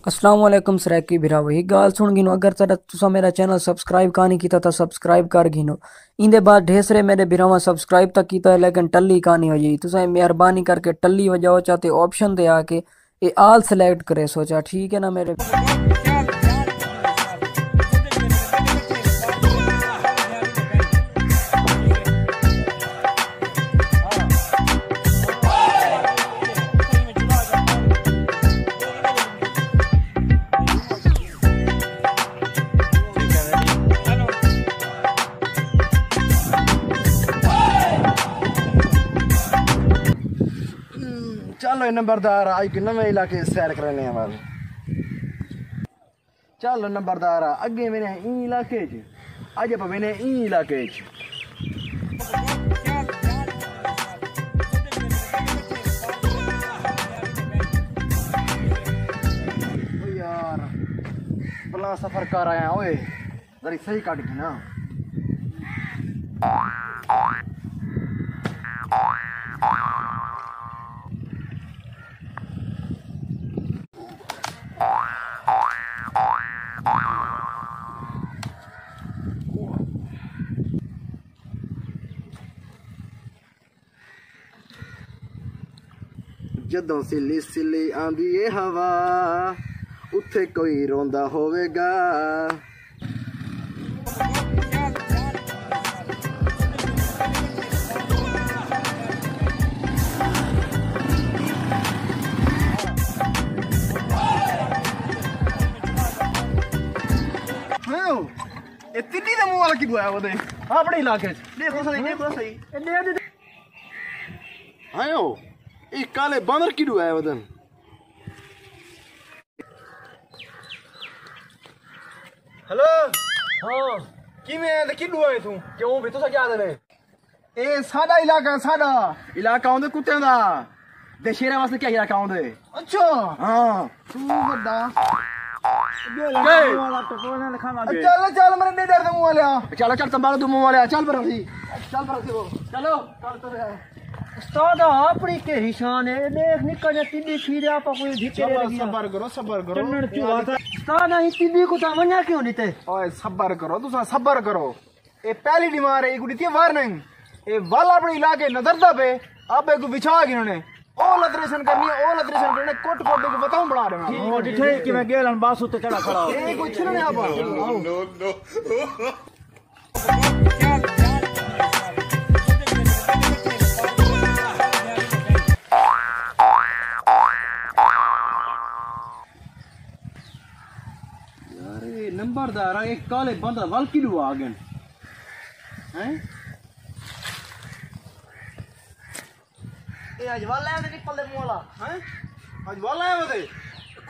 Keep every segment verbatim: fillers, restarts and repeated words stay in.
السلام علیکم سرائیکی بھراوو، ہک ڳالھ سُݨ گھنو، اگر تہاݙا، تساں میݙا چینل سبسکرائب کائنی کیتا تاں سبسکرائب کر گھنو۔ ایندے بعد ڈھیر سارے میݙے بھراواں سبسکرائب تاں کیتا ہے لیکن ٹلی کائنی ہوئی۔ تساں مہربانی کر کے ٹلی وڄاؤ چا تے آپشن تے آ کے اے آل سلیکٹ کریسو چا، ٹھیک ہے نا میݙے۔ چلو نمبردار، اڄ نویں علاقے سیر کرنے ہیں بس۔ چلو نمبردار، اڳے وینے ہیں ایں علاقے چ، اڄ اپاں وینے ہیں ایں علاقے چ۔ او یار، بلا سفر کر آیا اوئے، ذری صحیح کٹ گھنا۔ جدوں سلی سلی آندی اے ہوا، اتھے کوئی روندا ہووے گا۔ ہاں، اے تݙی دے منہ والا کیݙوں آیا ودے؟ اپݨے علاقے چ۔ ݙیکھو صحیح، ݙیکھو صحیح۔ اے ݙے ݙے۔ ہائے او، اے کالے باندر کیݙوں آئے ودن؟ ہیلو۔ ہاں۔ کیویں آئے تے کیݙوں آئے توں؟ کیوں بھی تساں کیا آہدے نے؟ اے ساݙا علاقہ ہے، ساݙا۔ علاقہ ہوندے کتیاں دا۔ دے شیراں واسطے کیا علاقہ ہوندے؟ اچھا۔ ہاں۔ توں وݙا۔ کئے؟ والا ٹکونا لکھاواں گے۔ چل، چل، میݙے ݙیݙر دے منہ والیا۔ چلو، چل، تمبالو دے منہ والیا، چل پر اسی۔ چل پر اسی وہ۔ چلو، چل تو ہے۔ استاد، اپݨی کیہی شان ہے؟ ݙیکھ نکا جا تݙی تھی دے، آپاں کوئی ڈھکے چلو، لڳی آ۔ صبر کرو، صبر کرو۔ ٹنڈ چوہا تھا۔ استاد، ایں تݙی کوں تاں ونڄا کیوں ݙتے؟ اوئے، صبر کرو، تساں صبر کرو۔ اے پہلی ڈیمار ہے، ایکوں ݙتی وارننگ۔ اے ول اپݨے علاقے نظردا پئے، آپ ایکوں وچھا گھنݨے۔ او لتریشن کرݨی ہے، او لتریشن کرݨے، کٹ کٹ ایکوں وتاؤں بݨا ݙیوݨا۔ ہاں، ݙٹھے کیویں ڳیلݨ باسو تے چڑھا کھڑا ہو۔ اے کوئی چھلݨے آپاں۔ آؤ۔ یار، اے نمبردار آ، اے کالے باندر ول کیݙوں آ ڳئن؟ ہیں؟ اے اڄ ول آئے ودے پپل دے منہ والا، ہیں؟ اڄ ول آئے ودے؟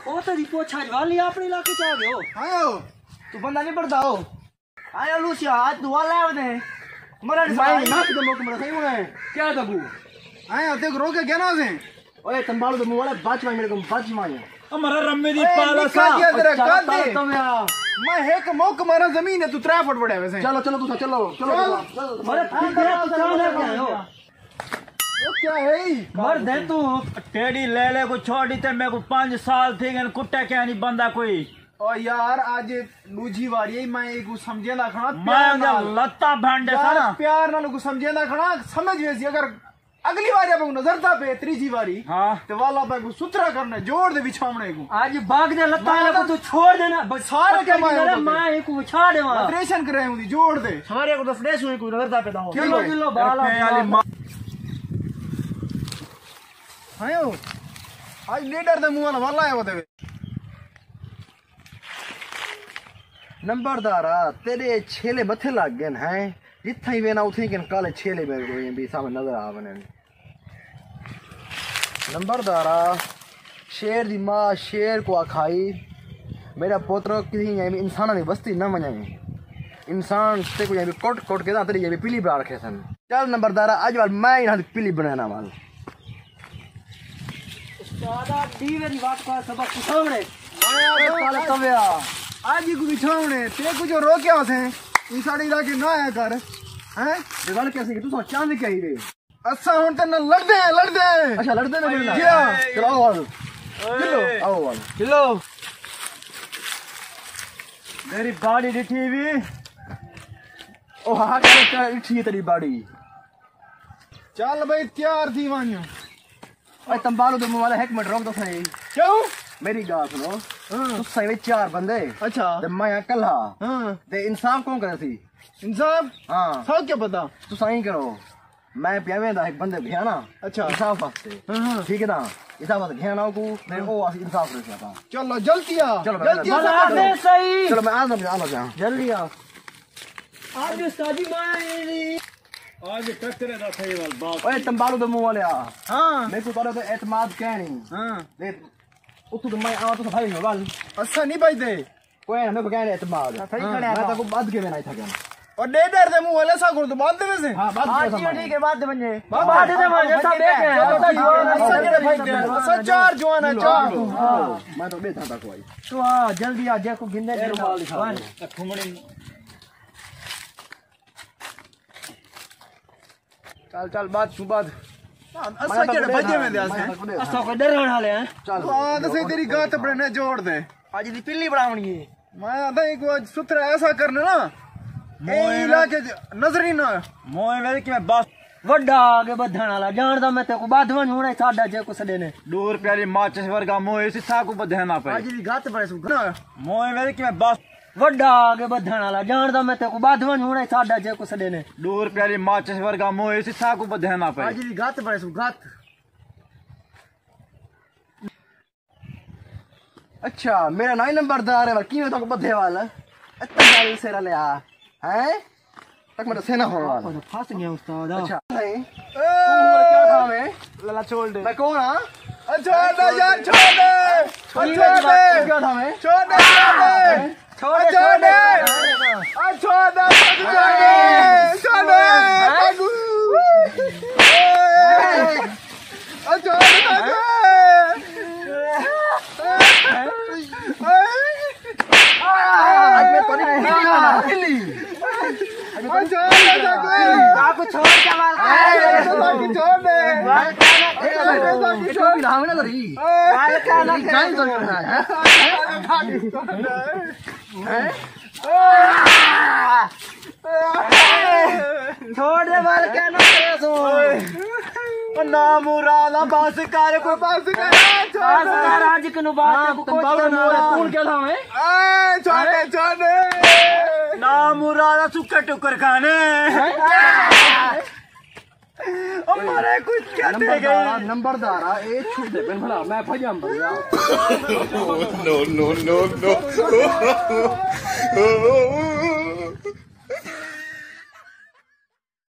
کھوتے دی پوچھ، اڄ ول ہی اپݨے علاقے چ آ ڳئے ہو۔ ہاں۔ توں بندہ نبڑدا ہو۔ آیا لوسیا، آج تو والا ہے ودے۔ مرا میں ناک دے موقع مرا صحیح ہونا ہے۔ کیا دبو؟ آیا تے رو کے گنا سے۔ اوئے تمبالو دے منہ والا، بچ مائی میݙے کوں، بچ مائی۔ او مرا رمے دی اے پالا نکا سا۔ کیا تیرا چلو، قد چلو، ہے؟ تم یار۔ میں ہک موقع مارا زمین ہے، تو ترے فٹ بڑے ویسے۔ چلو، چلو، تساں چلو، چلو، چل۔ چلو۔ مرا تم کیا تو چاہ لے کے آئے ہو؟ او کیا ہے؟ مرد ہے تو۔ ٹیڈی لے لے کو چھوڑ دیتے، میں کو پانچ سال تھی گئے، کٹا کیا نہیں بندہ کوئی۔ او یار، اڄ ݙوجھی واری ہے، میں ایکوں سمجھیندا کھڑا، میں پیار اندر نال۔ لتاں بھنڈے یار، سا نا۔ پیار نال ایکوں سمجھیندا کھڑا، سمجھ ویسی۔ اگر اڳلی واری آپ کوں نظردا پئے، تریجھی واری، ہاں۔ تے والا آپ کوں ستھرا کرݨا، جوڑ دے وچھاوݨے کوں۔ اڄ باغ دے لتاں میں والا کوں تو چھوڑ ݙینا، بس سارے پکے کمائے کیتے ہوندے۔ میں ایکوں وچھا ݙیواں۔ آپریشن کرے ہوندی، جوڑ دے۔ سارے کوں دس ݙے سو ایکوں نظردا پئے تاں ہو۔ چلو، چلو، بالا، رکھے والی بالا۔ ماں۔ ہائے او، اڄ لیڈر دے منہ والا والا ہے ودے۔ نمبردارا، تیݙے چھیلے متھے لڳ ڳئن ہیں، جتھاں ہی وینا اتھیں کن کالے چھیلے میݙے کوں بھی سامݨے نظر آ ونڄن۔ نمبردارا، شیر دی ماں شیر کوں آکھائی، میݙا پتر کہیں انساناں دی وستی نہ ونڄائیں، انسان تیکوں بھی کٹ کٹ کے تاں تیݙی بھی پلی بݨا رکھیسن۔ چل نمبردارا، اڄ ول میں انہاں دی پلی بݨانا ول۔ استاد، ݙی واری وقت کا سبق سکھاوݨے۔ آیا اے کالے تویا۔ اڄ ہی کوئی بچھاوݨے، تے کجھ روکیا اسیں، ایں ساݙے علاقے نہ آیا کر۔ ہیں؟ تے ول کیا سی کہ تساں چاہندے کیا ہی وے؟ اساں ہݨ تے نہ لڑدے ہیں، لڑدے ہیں۔ اچھا، لڑدے نے میݙے نال؟ جی ہاں۔ چلو، آؤ آواز۔ چلو، آؤ آواز۔ چلو۔ میری باڈی ڈٹھی وی۔ او ہا ہا کر ڈٹھی تیری باڈی۔ چل بھائی، تیار تھی ونج۔ اے تمبالو دے منہ والے، ہک منٹ روک دو سائیں۔ کیوں؟ میری گال سنو۔ ہاں۔ تساں وچ چار بندے۔ اچھا۔ تے میں کلھا۔ ہاں۔ تے انصاف کون کرے سی؟ انصاف؟ ہاں۔ سب کیا پتا؟ تساں ہی کرو۔ میں پیا ویندا ہک بندے گھیانا۔ اچھا۔ انصاف واسطے۔ ہاں، ہاں۔ ٹھیک ہے نا؟ انصاف واسطے گھیانا کو، پھر او اسی انصاف رکھیا تھا۔ چلو جلدی آ۔ چلو، جلدی آ۔ بلا دے صحیح۔ چلو میں آندا پیا، آندا پیا۔ جلدی آ۔ آج استادی ماں آج ٹکرے دا صحیح وال بات۔ اوئے تمبالو دے منہ والیا۔ ہاں۔ میرے کو تیرے تے اعتماد کہنی۔ ہاں۔ تے اتھوں تے میں آواں تو بھائی نو ول۔ اساں نہیں بھائی دے۔ کوئی نہ، میرے کو کہنے اعتماد۔ صحیح ہاں۔ کھڑے میں آ۔ تاکو بد کے میں نہیں تھکا۔ اور ڈے ڈر دے منہ والے سا کو تو بند دے ویسے۔ ہاں، بد ہاں کے جی، سمجھ۔ ٹھیک ہے، بد دے ونجے۔ بد دے ونجے، سب دیکھ ہیں۔ اساں جوان ہیں، اساں چار جوان ہیں، چار۔ ہاں۔ میں تو بیٹھا تھا کوئی۔ تو آ، جلدی آ، جے کو گندے اے رومال دکھا۔ ون۔ چل، چل، بعد چوں بعد۔ اساں کیڑے بھجے ویندے اساں؟ اساں کوئی ڈرن والے ہیں۔ چل۔ ہاں، تے صحیح، تیری گات بڑے نے جوڑ دے۔ اج دی پلی بناونی ہے۔ میں آندا ہی کو اج ستھرا ایسا کرنا نا۔ اے موئے علاقے چ نظر ہی نہ۔ موئے ویل کہ میں بس۔ وڈا آ کے بدھن والا۔ جاندا میں تے کو بدھ ونج ہن ساڈا جے کو سڈے نے۔ ڈو روپے والی ماچس ورگا موئے سی سا کو بدھنا پے۔ اج دی گات بڑے سو۔ موئے ویل کہ میں بس۔ وڈا آ کے بدھن والا۔ جاندا میں تے کو بدھ ونج ہن ساڈا جے کو سڈے نے۔ ڈو روپے والی ماچس ورگا موئے سی سا کو بدھنا پے۔ اج دی گت بھرے سو گت۔ اچھا، میرا نائیں نمبردار ہے، کیویں تاں کو بدھے والا؟ اتنا گل سر لیا۔ ہیں؟ تک میں سینا ہونے والا۔ پھس گیا استاد۔ اچھا۔ ہیں؟ تو ہوا کیا تھا میں؟ لالا چھوڑ دے۔ میں کون ہاں؟ اچھا، چھوڑ دے یار، چھوڑ دے۔ چھوڑ دے۔ کیا تھا میں؟ چھوڑ دے، چھوڑ دے۔ چھوڑ دے، چھوڑ دے۔ چھوڑ دے، چھوڑ دے۔ چھوڑ دے۔ چھوڑ دے، ول کیا نہ کرے سو۔ او نامراد، بس کر، کوئی بس کر، چھوڑ بس دے۔ کر، اج کنوں بعد ہاں، تیکوں کچھ تمبالو نہ مورا ہونا۔ کون کیا تھا میں؟ اے، چھوڑ دے، چھوڑ دے۔ نامراد، سکے ٹکر کھانے۔ او مارے کوئی کیا دے نمبردار گئے؟ آ، نمبردار آ، اے چھوڑ دے، بن بھلا، میں بھجاں بھیا۔ No, no, no, no.